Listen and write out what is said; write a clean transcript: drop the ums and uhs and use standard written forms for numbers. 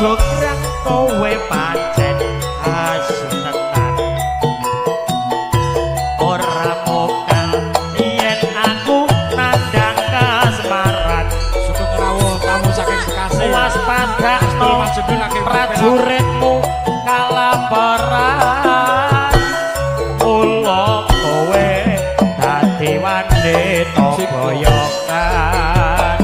Aja girang kowe pancen asu tenan. Ora mokal yen aku nandang kasmaran. Sugeng rawuh tamu saking Bekasi. Waspadakno prajuritmu kalaperan. Mula kowe dadi wanita boyongan.